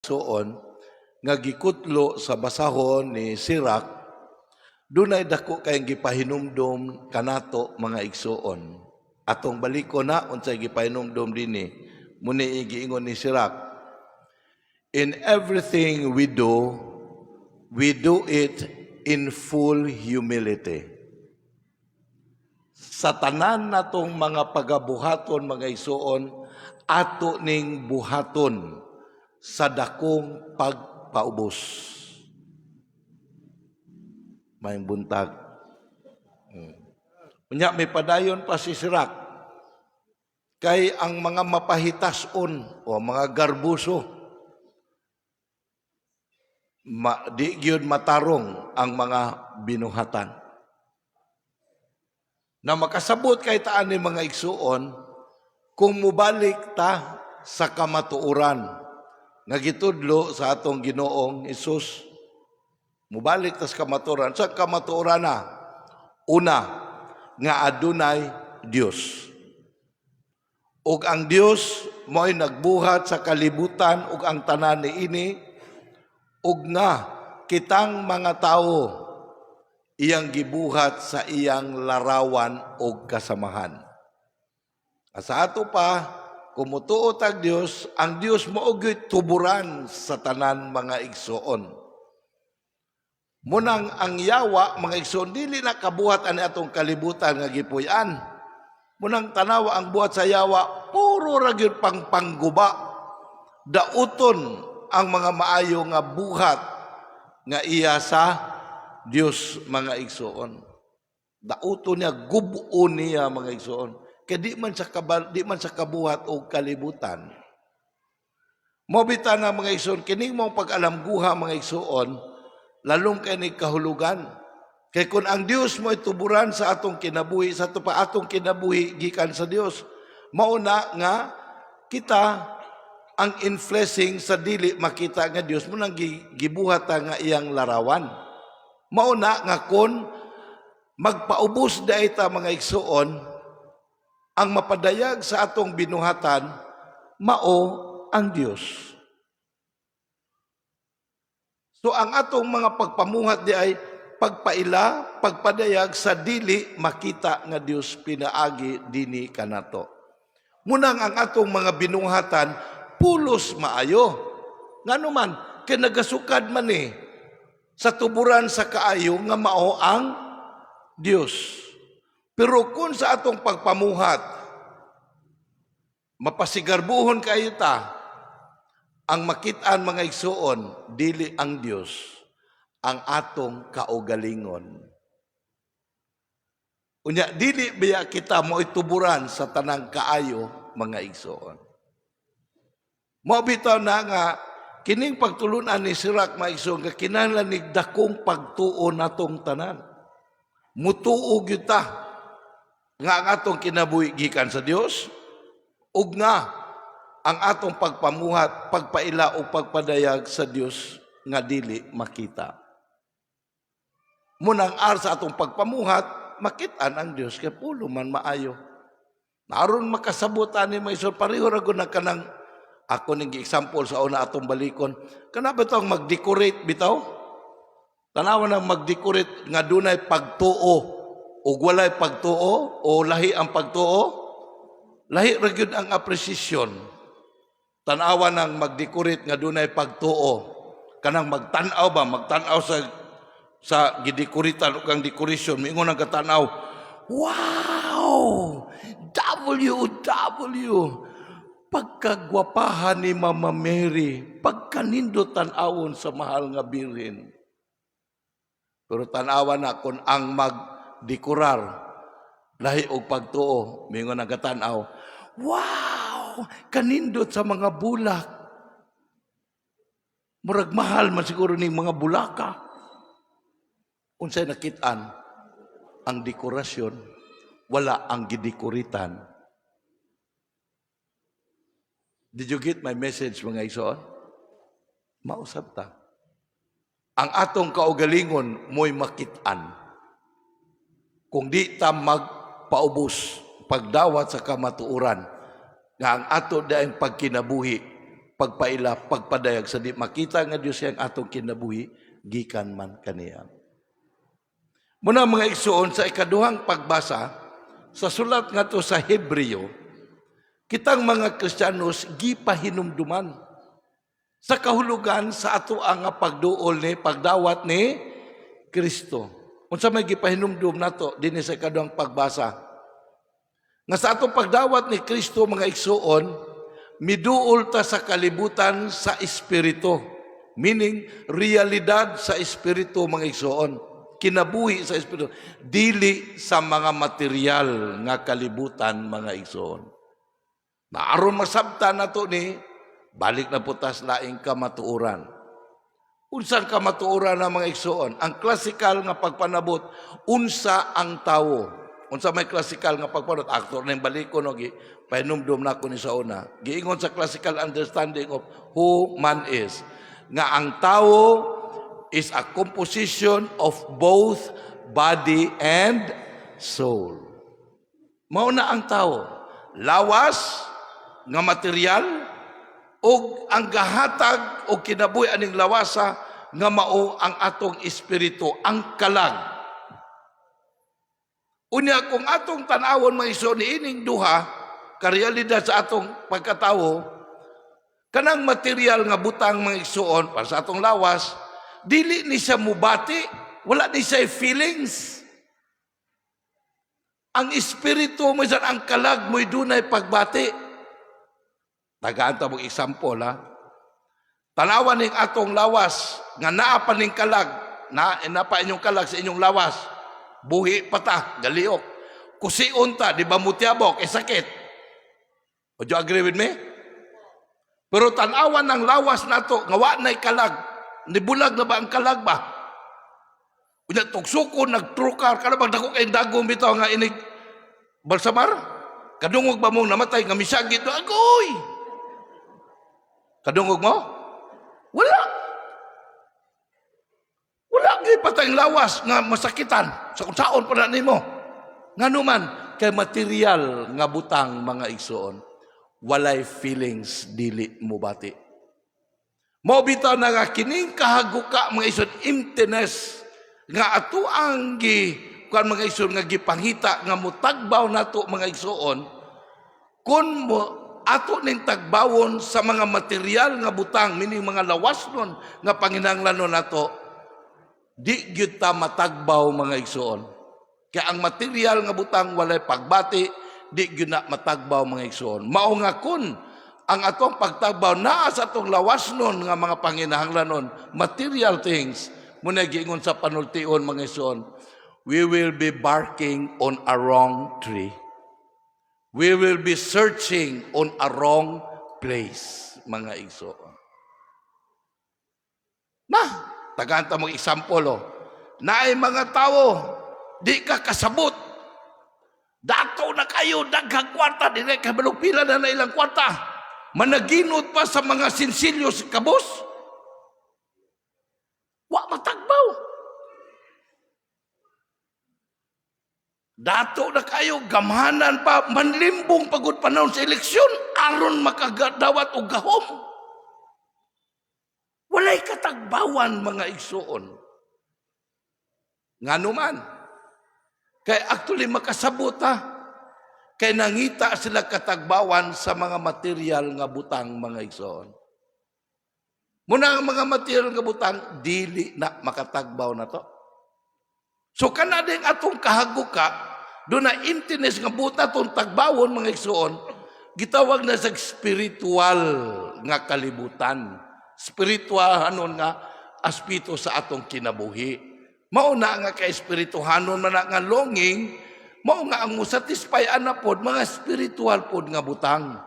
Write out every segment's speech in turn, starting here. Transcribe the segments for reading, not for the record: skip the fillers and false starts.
Igsoon nga gikutlo sa basahon ni Sirach, dunay dako kayong gipahinumdom kanato, mga igsoon. Atong baliko na unsay gipahinumdom dinhi. Muni giingon ni Sirach, "In everything we do it in full humility." Sa tanan natong mga pagabuhaton, mga igsoon, ato ning buhaton sa dakong pagpaubos. Maayong buntag. Unya may padayon pa si Sirach. Kay ang mga mapahitason o mga garbuso, di gyud matarong ang mga binuhatan. Na makasabot kay taan ni, mga igsuon, kung mubalik ta sa kamatuoran nga gitudlo sa atong Ginoong Hesus. Mubalik ta sa kamatuoran. Sa kamatuoran na una, nga adunay Dios. Ug ang Dios mo'y nagbuhat sa kalibutan ug ang tanan niini, ug nga kitang mga tawo iyang gibuhat sa iyang larawan ug kasamahan. Sa ato pa, kung mutuo tag Dios, ang Dios mao gyud tuburan sa tanan, mga igsoon. Munang ang yawa, mga igsoon, dili na kabuhat ani atong kalibutan nga gipuy-an. Munang tanawa ang buhat sa yawa, puro ra gyud pang pangguba. Dauton ang mga maayo nga buhat nga iya sa Dios, mga igsoon. Dauton niya, gubuon niya, mga igsoon. Kay di man sa kabuhat og kalibutan. Mao bitaw na, mga igsoon, kining mong pag-alamguha, mga igsoon, lalong kay ni kahulugan. Kay kung ang Dios mo tuburan sa atong kinabuhi, sa ato pa atong kinabuhi gikan sa Dios, mao na nga kita ang infleshing sa dili makita nga Dios mo nang gibuhat ta nga iyang larawan. Mao na nga kon magpaubos diay ta, mga igsoon, ang mapadayag sa atong binuhatan mao ang Dios. So ang atong mga pagpamuhat di ay pagpaila, pagpadayag sa dili makita nga Dios pinaagi dini kanato. Munang ang atong mga binuhatan pulos maayo. Ngano man, kay nagasukad man eh sa tuburan sa kaayo nga mao ang Dios. Pero kung sa atong pagpamuhat, mapasigarbuhon kayo ta, ang makitaan, mga igsuon, dili ang Dios, ang atong kaugalingon. Unya, dili biya kita mo ituburan sa tanang kaayo, mga igsuon. Mao bitaw na nga kining pagtulunan ni Sirach, mga igsuon, nga kinahanglan ni dakong pagtuo natong tanan. Mutuo gyud ta nga ang atong kinabuhi gikan sa Dios ug nga ang atong pagpamuhat, pagpaila o pagpadayag sa Dios nga dili makita. Munang ar sa atong pagpamuhat, makitaan ang Dios kay pulo man maayo. Aron makasabot ani, may so pareho ra gud na kanang ako ning example sa una, atong balikon. Kana bitaw mag-decorate bitaw? Tanawa nang mag-decorate nga dunay pagtuo ug walay pagtuo o lahi ang pagtuo? Lahi ra gyud ang appreciation. Tanawa nang mag-decorate nga dunay pagtuo. Kanang magtan-aw ba, magtan-aw sa gidekoritan ug ang decoration, miingon ang katanaw, "Wow! WW! Pagkagwapahan ni Mama Mary, pagkanindot tan-awon sa mahal nga Birhen." Pero tanawa na kung ang magdekorar, lahi og pagtuo, mingon ang katanaw, "Wow! Kanindot sa mga bulak. Murag mahal man siguro ning mga bulaka." Unsay nakitaan? Ang dekorasyon, wala ang gidekoritan. Did you get my message, mga igsoon? Mausab ta. Ang atong kaugalingon mo'y makitaan. Kung di ta magpaubos, pagdawat sa kamatuoran, nga ang ato daing pagkinabuhi pagpaila, pagpadayag sa di makita nga Dios ang atong kinabuhi gikan man kaniya. Muna, mga igsuon, sa ikaduhang pagbasa sa sulat ngadto sa Hebreo, kitang mga Kristiyanos gipahinumduman sa kahulugan sa ato ang nga pagduol ni pagdawat ni Kristo. Unsa may gipahinumdum nato dinhi sa ikaduhang pagbasa? Nga sa atong pagdawat ni Kristo, mga igsuon, miduol ta sa kalibutan sa espiritu. Meaning, realidad sa espiritu, mga igsuon. Kinabuhi sa espiritu. Dili sa mga material nga kalibutan, mga igsuon. Na aron masabtan nato ni, balik na po tas laing kamatuoran. Unsang kamatuoran na, mga igsuon? Ang classical nga pagpanabot, unsa ang tawo? Unsa may classical nga pagpanabot? Ato nang balikon og pahinumdum nako ni sa una. Giingon sa classical understanding of who man is, nga ang tawo is a composition of both body and soul. Mao na ang tawo. Lawas nga material ug ang gahatag og kinabuhi aning lawasa nga mao ang atong espiritu, ang kalag. Unya kung atong tan-awon, mga igsoon, niining duha ka realidad sa atong pagkatawo, kanang material nga butang, mga igsuon, para sa atong lawas, dili ni siya mubati, wala ni siya feelings. Ang espiritu mo, ang kalag mo'y dunay pagbati. Tagaan ta mong example, ha. Tanawan ning atong lawas nga naa pa ning kalag, na napa inyong kalag sa inyong lawas. Buhi pa ta, galiok. Kusion ta, di ba mutiabok, eh sakit. Would you agree with me? Pero tanawan ng lawas nato nga wa na'y kalag. Nibulag na ba ang kalag ba? Unya tugsukon nagtrukar kana bang dako kay dagom bitaw nga inig balsamar? Kadungog ba mong namatay nga misagit no agoy? Kadungog mo? Wala. Wala gyud patayng lawas nga masakitan sa kung saon pa na nimo. Ngano man kay material nga butang, mga igsoon, walay feelings, dili mo bati. Mao bitaw na nga kining kahaguka, mga igsoon, emptiness nga ato ang gi kuan, mga igsoon, nga gipangita nga mutagbaw nato, mga igsoon, kun mo ato ning tagbawon sa mga material nga butang, meaning mga lawas nun nga panginahanglanon nato, di gyud ta matagbaw, mga igsoon. Kaya ang material nga butang walay pagbati, di gyud na matagbaw, mga igsoon. Mao nga kun ang atong pagtagbaw naa sa atong lawas nun nga mga panginahanglanon, material things, muna giingon sa panultion, mga igsoon, we will be barking on a wrong tree. We will be searching on a wrong place, mga igsoon. Na, tagaan ta mong example, oh. Naay mga tao, di ka kasabot. Dato na kayo, daghang kwarta, di na kabalo pila na na ilang kwarta. Managinot pa sa mga sinsilyo sa kabos. Wa matagbaw. Dato na kayo, gamhanan pa, manlimbong pagod panahon sa eleksyon, aron makadawat og gahom. Walay katagbawan, mga igsuon. Ngano man? Kay actually makasabot ha. Kay nangita sila katagbawan sa mga material nga butang, mga igsoon. Muna ang mga material nga butang dili na makatagbaw na to. So kana din atong kahaguka, do na emptiness nga buta atong tagbawon, mga igsoon, gitawag na sa spiritual nga kalibutan. Spiritual hanon nga aspeto sa atong kinabuhi. Mao na nga kay espirituhanon man na nga longing, mao nga ang mo-satisfy ana pod mga spiritual pod nga butang.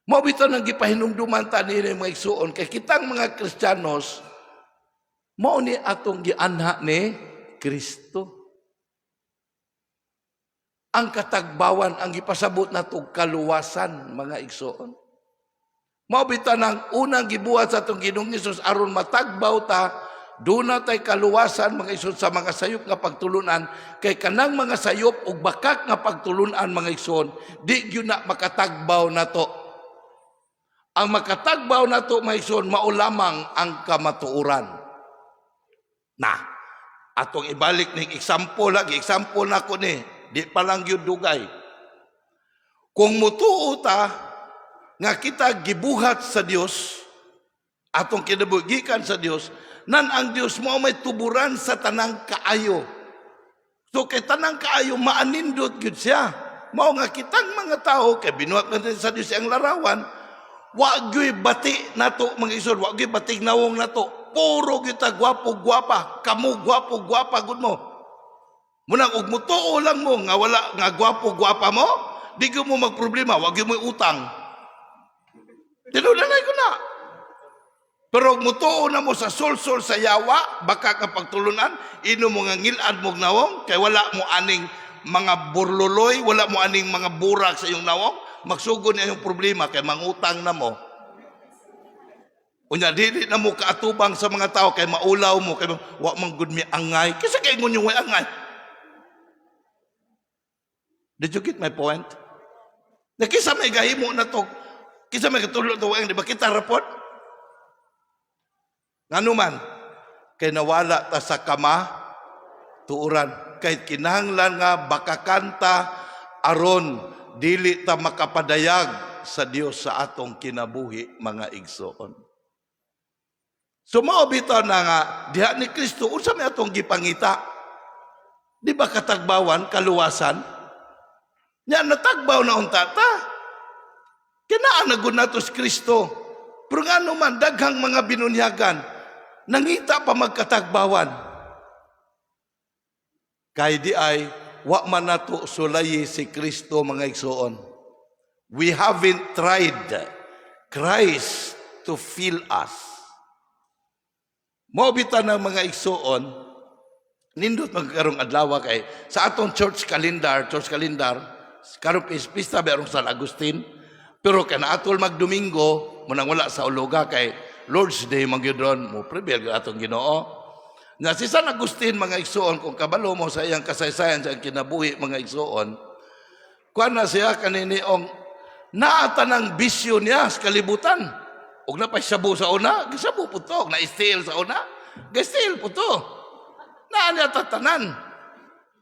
Mao bitaw nang gipahinumduman ta nini, mga igsuon, kay kitang mga Kristiyanos mao ni atong gianha ni Kristo. Ang katagbawan ang gipasabot nato, kaluwasan, mga igsuon. Mao bitaw nang unang gibuhat sa atong Ginoong Hesus aron matagbaw ta, duna tay kaluwasan, mga igsoon, sa mga sayop nga pagtulunan, kay kanang mga sayop ug bakak nga pagtulunan, mga igsoon, di gyud na makatagbaw nato. Ang makatagbaw nato, mga igsoon, mao lamang ang kamatuoran. Na, atong ibalik ning example lagi, example nako ni, di pa lang gyud dugay. Kung mutuo ta nga kita gibuhat sa Dios, atong kinabuhi gikan sa Dios, nan ang Dios mao may tuburan sa tanang kaayo. So kay tanang kaayo maanindot gyud siya. Mao nga kitang mga tao kay binuhat man sa Dios ang larawan, wa gyud bati nato, mga igsoon, wa gyud batig nawong nato. Puro gyud ta gwapo gwapa, kamo gwapo gwapa gud mo. Munang og mutuo lang mo nga wala nga gwapo gwapa mo, di gyud mo magproblema, wa gyud mo utang. Tinuod na ko na. Pero og mutuo na mo sa sulsol sa yawa, baka kapag tulunan, ino mo nga ngilad mo nawong, kay wala mo aning mga burluloy, wala mo aning mga burak sa iyong nawong, magsugod niya yung problema kay mangutang na mo. Unya dili na mo kaatubang sa mga tao kay maulaw mo kay wa man gud mi angay. Kinsa kay ingon yung way angay? Did you get my point? Na kinsa may gahimo na to? Kinsa may katulo to, di ba kita rapod? Ngano man kay nawala ta sa kamatuoran, kay kinahanglan nga bakakanta aron dili ta makapadayag sa Dios sa atong kinabuhi, mga igsoon. So mao bitaw na nga diha ni Kristo, unsa may atong gipangita? Di ba katagbawan, kaluwasan? Nya natagbaw na unta ta. Kinaa na gud nato si Kristo. Pero ngano man daghang mga binunyagan nangita pa magkatagbawan. Kay di ay wa man nato sulayi si Kristo, mga igsoon. We haven't tried Christ to fill us. Mao bitaw ng mga igsoon, nindot magkarong adlaw kay sa atong church calendar, karon pista ba San Agustin, pero kana atol magdomingo, munang wala sa uluga kay Lord's Day man gyud ron, mo prepare gyud atong Ginoo. Nga si San Agustin, mga igsoon, kung kabalo mo sa iyang kasaysayan, sa iyang kinabuhi, mga igsoon, kuan na siya kaniniong naata ng bisyo niya sa kalibutan. Ug na pa shabu sa una, gisabu po to. Na steal sa una, gi-steal po to. Naa niya tatanan.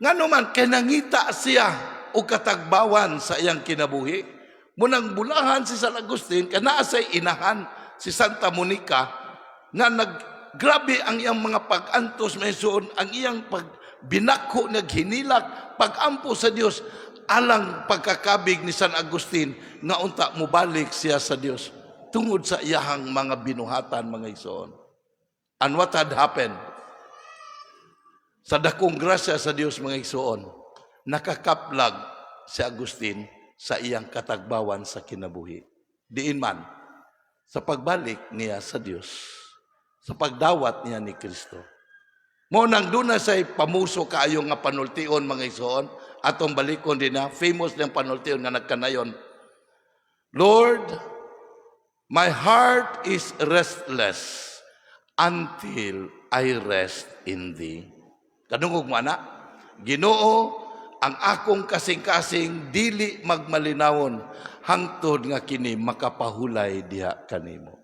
Ngano man, kay nangita siya og katagbawan sa iyang kinabuhi. Munang bulahan si San Agustin, kay naa say inahan si Santa Monica, nga nag grabe ang iyang mga pag-antos, may suon, ang iyang pag binakho, naghinilak, pag-ampo sa Dios alang pagkakabig ni San Agustin nga unta mobalik siya sa Dios tungod sa iyahang mga binuhatan, mga igsoon. And what had happened? Sa dakong grasya sa Dios, mga igsoon, nakakaplag si Agustin sa iyang katagbawan sa kinabuhi. Diin man, sa pagbalik niya sa Dios, sa pagdawat niya ni Kristo. Mo nang doon na siya'y pamuso kaayo nga panultion, mga igsoon, atong balikon din na, famous niyang panultion nga nagkanayon. "Lord, my heart is restless until I rest in Thee." Kadungog mo ana? "Ginoo, ang akong kasing-kasing dili magmalinawon hangtod nga kini makapahulay diha kanimo."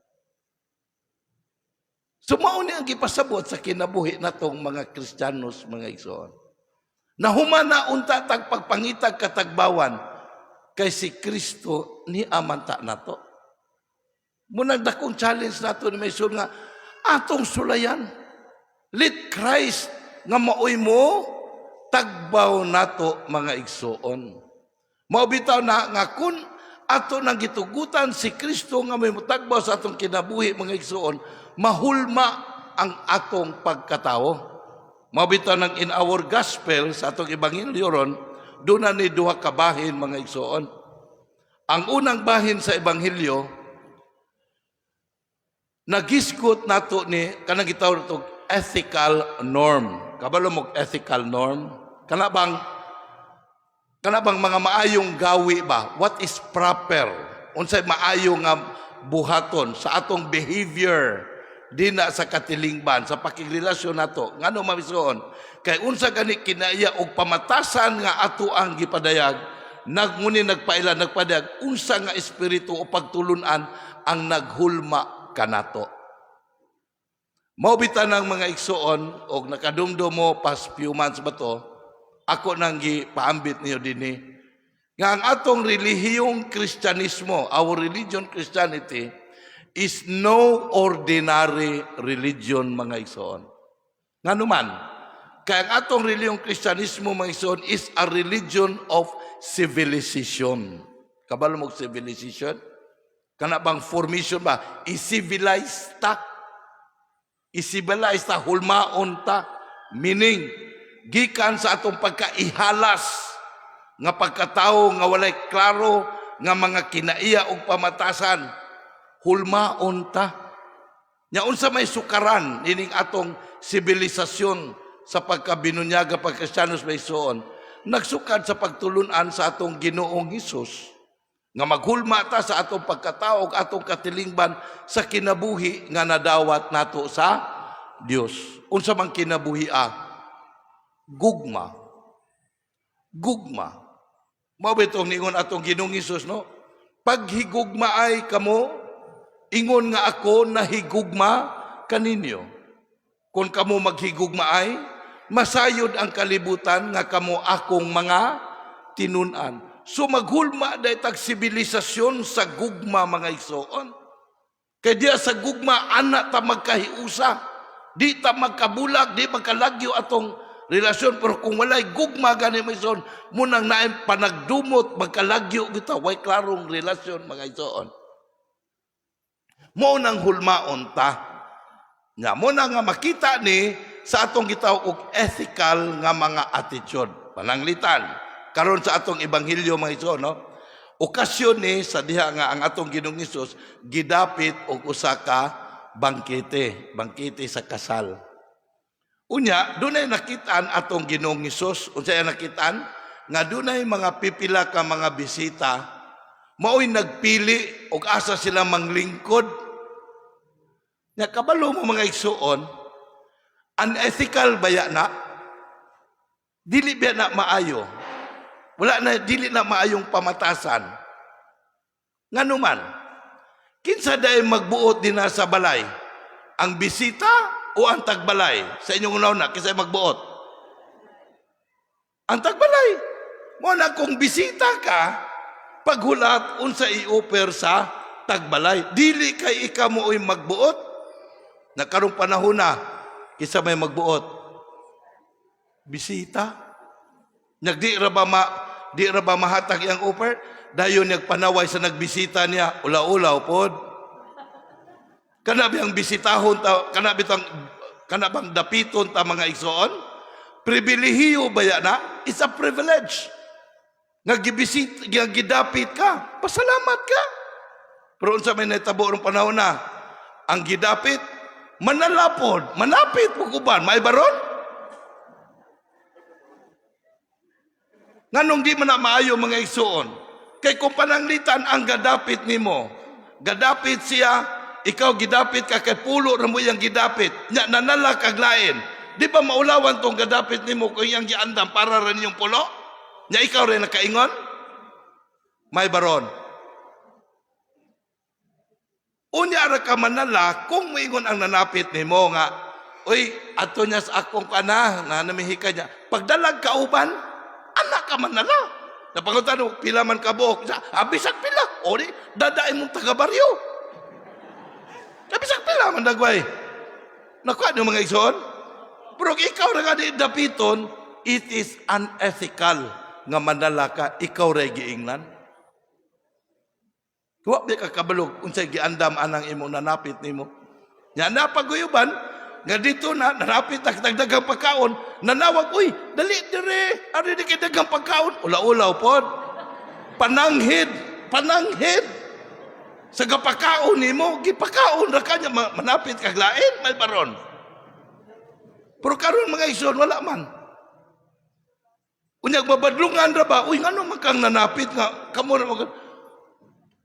So mao ni ang gipasabot sa kinabuhi natong mga Kristiyanos, mga igsoon. Nahuman na unta tag pagpangitag katagbawan kay si Kristo ni amanta nato. Munang dakong challenge nato ni may nga atong sulayan. Let Christ nga maoy mo tagbaw nato, mga igsoon. Mao bitaw na nga kun ato nang gitugutan si Kristo nga may motagbaw sa atong kinabuhi, mga igsoon, mahulma ang atong pagkatao. Mao bitaw nang in our gospel, sa atong ebanghelyo ron, doon na ni duha ka bahin, mga igsoon. Ang unang bahin sa ebanghelyo, nagisgot nato ni kanang gitawag nato ethical norm. Kabalo mo ethical norm? Kana bang mga maayong gawi ba? What is proper? Unsay maayo nga buhaton sa atong behavior dina sa katilingban, sa pakigrelasyon nato? Ngano mamisuon? Kay unsa gani kinaiya og pamatasan nga ato ang gipadayag, Nagmuni nagpaila, nagpadayag unsa nga espiritu o pagtulunan ang naghulma kanato. Mao bitaw nang, mga igsuon, og nakadumdum mo past few months ba to, ako nang gipaambit niyo dinhi nga ang atong relihiyong Kristyanismo, our religion Christianity, is no ordinary religion, mga igsoon. Ngano man, kaya ang atong relihiyong Kristyanismo, mga igsoon, is a religion of civilization. Kabalo mo civilization? Kana bang formation ba? I-civilize ta. I-civilize ta, hulmaon ta. Meaning, gikan sa atong pagkaihalas nga pagkatao nga walay klaro nga mga kinaiya og pamatasan, hulmaon ta. Nya unsa may sukaran nining atong sibilisasyon sa pagkabinunyaga, pagkristiyanos, mga igsoon? Nagsukad sa pagtulunan sa atong Ginoong Hesus nga maghulma ta sa atong pagkatao ug atong katilingban sa kinabuhi nga nadawat nato sa Dios. Unsa man kinabuhi a? Gugma. Gugma. Mao bitong niingon atong Ginoong Hesus, no? "Paghigugma ay kamo ingon nga ako nahigugma kaninyo. Kung kamo maghigugma ay, masayod ang kalibutan nga kamo akong mga tinun-an." So maghulma diay tag sibilisasyon sa gugma, mga igsoon. Kay diya sa gugma ana ta magkahiusa. Di ta magkabulag, di magkalagyo atong relasyon, pero kung walay gugma gani, mga igsoon, munang naay panagdumot, magkalagyo kita, way klarong relasyon, mga igsoon. Mo nang hulmaon ta. Nga mo na nga makita ni sa atong gitawag og ethical nga mga attitude. Pananglitan karon sa atong ebanghelyo, mga igsoon, no? Okasyon ni sa diha nga ang atong Ginoong Hesus gidapit og usa ka bangkete, bangkete sa kasal. Unya, dunay nakitaan atong Ginoong Hesus. Unsa ang nakitaan? Nga dunay mga pipila ka mga bisita mao'y nagpili og asa sila manglingkod. Nya kabalo mo, mga igsuon, unethical baya na? Dili ba na maayo? Wala na, dili na maayong pamatasan. Ngano man, kinsa diay magbuot dinha sa balay? Ang bisita o ang tagbalay? Sa inyong una, kinsa magbuot? Ang tagbalay. Mo na kung bisita ka, paghulat unsa i-offer sa tagbalay. Dili kay ikaw mo oy magbuot. Na karong panahon na, kinsa may magbuot? Bisita. Nagdi ra ba ma di ra ba mahatag iyang offer? Dayon nagpanaway sa nagbisita niya, ulaw-ulaw pod. Kana biyang bisitahon ta, kana bitang kana bang dapiton ta, mga igsoon? Pribilehiyo baya na? It's a privilege. Nga gibisit, nga gidapit ka, pasalamat ka. Pero unsa may nahitabo rong panahon na? Ang gidapit, manalapod, manapit mo kuban, may baron? Nganong di man na maayo, mga igsuon? Kay kung pananglitan ang gadapit nimo, gadapit siya, ikaw gidapit ka kay pulo ra mo iyang gidapit, nya nanala kag lain. Di ba maulawan tong gadapit nimo kung iyang giandam para ra ninyong pulo? Nya ikaw rin nakaingon? May baron. Unya ra ka manala kung moingon ang nanapit nimo nga, "Uy, ato niya sa akong kana, na namihika niya." Pagdalag kauban, anak ka manala. Napangutan mo, pila man ka buok. Ah, bisag pila. O di, dadain mong taga-baryo. Ah, bisag pila man dagway. Nakuha niyo, mga igsoon? Pero kung ikaw na nga di dapiton, it is unethical nga manala ka, ikaw ray giingnan. Wa di ka kabalog unsay giandam anang imong nanapit nimo. Nya napaguyuban nga dito na nanapit tak dagdagang pagkaon, nanawag, "Uy, dali dire, ari di kay dagang pagkaon." Ulaw-ulaw pod. Pananghid, pananghid. Sa gapakaon nimo, gipakaon ra kanya, manapit kag lain, may baron. Pero karon, mga igsoon, wala man. Unyag mabadlungan ra ba? "Uy, ngano man kang nanapit nga kamo ra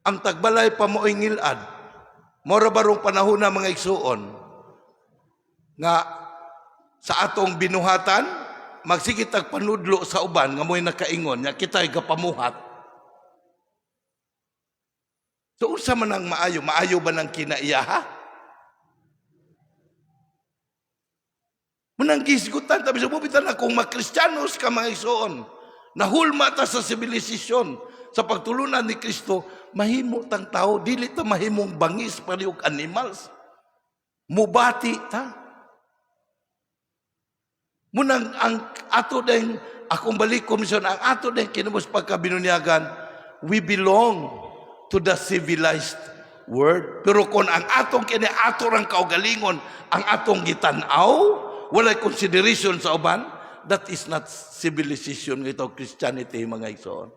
ang tagbalay pa mo ngilad?" Mora barong panahon na, mga igsuon, nga sa atong binuhatan Magsige tag panudlo sa uban nga mo'y nakaingon nya kita'y gapamuhat. So unsa man ang maayo? Maayo ba nang kinaiyaha? Munang gisgutan tabi sa bubitan na kung makristiyanos ka, mga igsoon, nahulma ta sa sibilisasyon sa pagtulunan ni Kristo, mahimo tang tao, dili ta mahimong bangis pareho animals. Mubati ta. Munang ang ato din, akong balik komisyon, ang ato din kinubos pagkabinunyagan, we belong to the civilized world. Pero kung ang atong kini ato rang kaugalingon, ang atong gitan-aw, walay consideration sa uban, that is not civilization ito, Christianity, mga igsoon.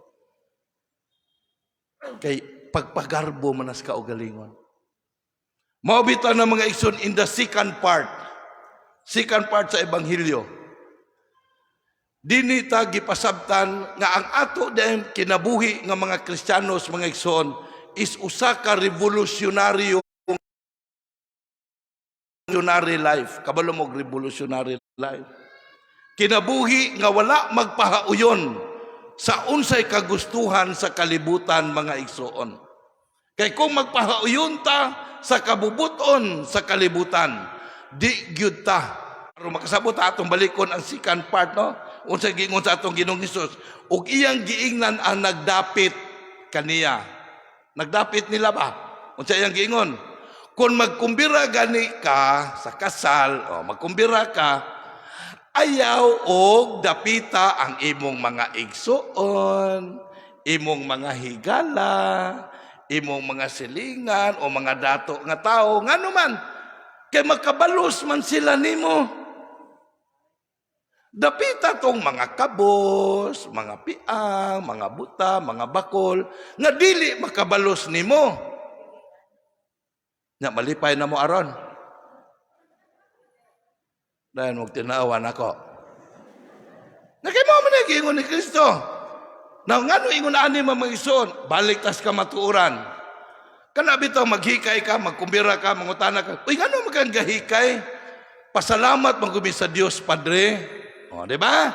Kay pagpagarbo manas kaugalingon. Mao bitaw na, mga igsoon, in the second part sa Ebanghelyo, dini ta gipasabtan nga ang ato din kinabuhi nga mga Kristiyanos, mga igsoon, is usa ka revolutionary life. Kabalo mo revolutionary life. Kinabuhi nga wala magpahauyon sa unsay kagustuhan sa kalibutan, mga igsoon. Kay kung magpahauyon ta sa kabubuton sa kalibutan, di gyud ta. Aron makasabot ta, atong balikon ang second part, no? Unsay giingon sa atong Ginoong Hesus ug iyang giingnan ang nagdapit kaniya. Nagdapit nila ba? Unsa iyang giingon? Kung magkumbira gani ka sa kasal, o magkumbira ka, ayaw og dapita ang imong mga igsuon, imong mga higala, imong mga silingan o mga dato nga tao. Ngano man? Kay makabalos man sila nimo. Dapita tong mga kabos, mga piang, mga buta, mga bakol, nga dili makabalos nimo. Nya malipay na mo aron. Dahil mo tinawan ako. Nakay mo man ingon ni Kristo. Na ngano ingon ani, mga igsoon, balik tas kamatuoran. Kana bitaw maghikay ka, magkumbira ka, mangutana ka. Uy, ngano man kang gahikay? Pasalamat man gumi sa Dios, Padre. O, di ba?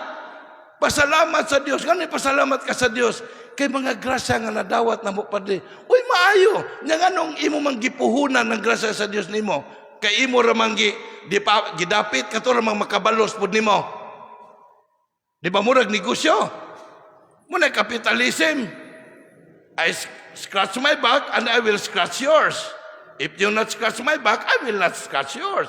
Pasalamat sa Dios. Ngano pasalamat ka sa Dios? Kay mga grasya nga nadawat namo, Padre. Uy, maayo. Nya nganong imo man gipuhunan ng grasya sa Dios nimo? Kay imo ra man gi di pa gidapit kato ra mang makabalos pud nimo. Di ba murag negosyo? Muna capitalism. I scratch my back and I will scratch yours. If you not scratch my back, I will not scratch yours.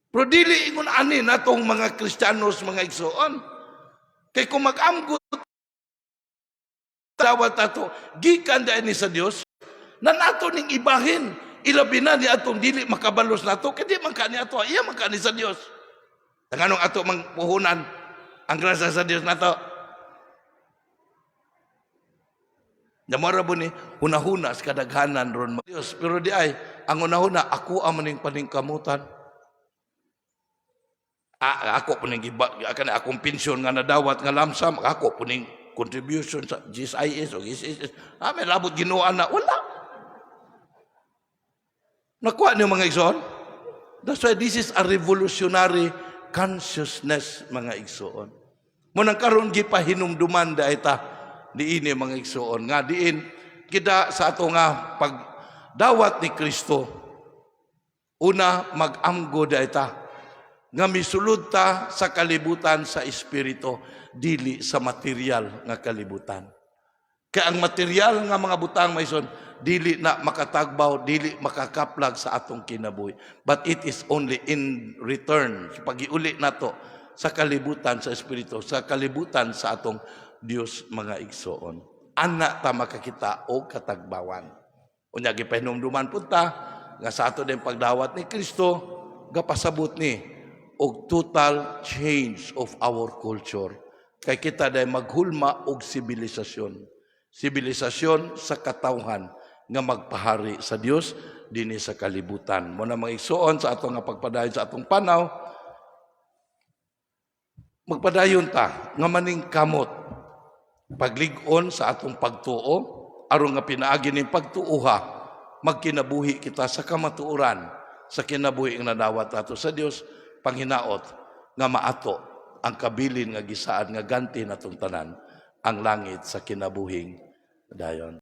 Pero dili ingon ani natong mga Kristiyanos, mga igsoon. Kay kung mag-amgot dawat ato gikan dahil ni sa Dios na nato ning ibahin, ilabi na ni atong dili makabalos nato, kay di man ka ni ato, iya man ka ni sa Dios. Nganong ato mang puhunan ang grasya sa Dios nato? Namara bo ni hunahuna sa kadaghanan ron Dios, pero di ay ang hunahuna ako ang maning paningkamutan. Ah, ako po ning giba kana akong pensyon nga nadawat nga lump sum, ako po ning contribution sa GSIS o GSIS. Ah, may labot Ginoo na wala. Nakuha niyo, mga igsoon? That's why this is a revolutionary consciousness, mga igsoon. Munang karon gipahinumduman da ita diini, mga igsoon, nga diin kita sa ato nga pagdawat ni Kristo, una mag-amgo da ita nga misulod ta sa kalibutan sa espiritu, dili sa material nga kalibutan. Kay ang material nga mga butang maison dili na makatagbaw, dili makakaplag sa atong kinabuhi. But it is only in return, sa pagiuli nato sa kalibutan sa espiritu, sa kalibutan sa atong Dios, mga igsoon. Ana ta makakita og katagbawan. Unya gipahinumduman pud ta nga sa ato din pagdawat ni Kristo gapasabot ni og total change of our culture. Kay kita day maghulma og sibilisasyon. Sibilisasyon sa katawhan nga magpahari sa Dios dinhi sa kalibutan. Mo na, mga igsoon, sa atong nga pagpadayon sa atong panaw, magpadayon ta nga maningkamot paglig-on sa atong pagtuo aron nga pinaagi ning pagtuoha magkinabuhi kita sa kamatuoran sa kinabuhi nga nadawat nato sa Dios, panghinaot nga maato Ang kabilin nga gisaad nga ganti natong tanan ang langit sa kinabuhing dayon.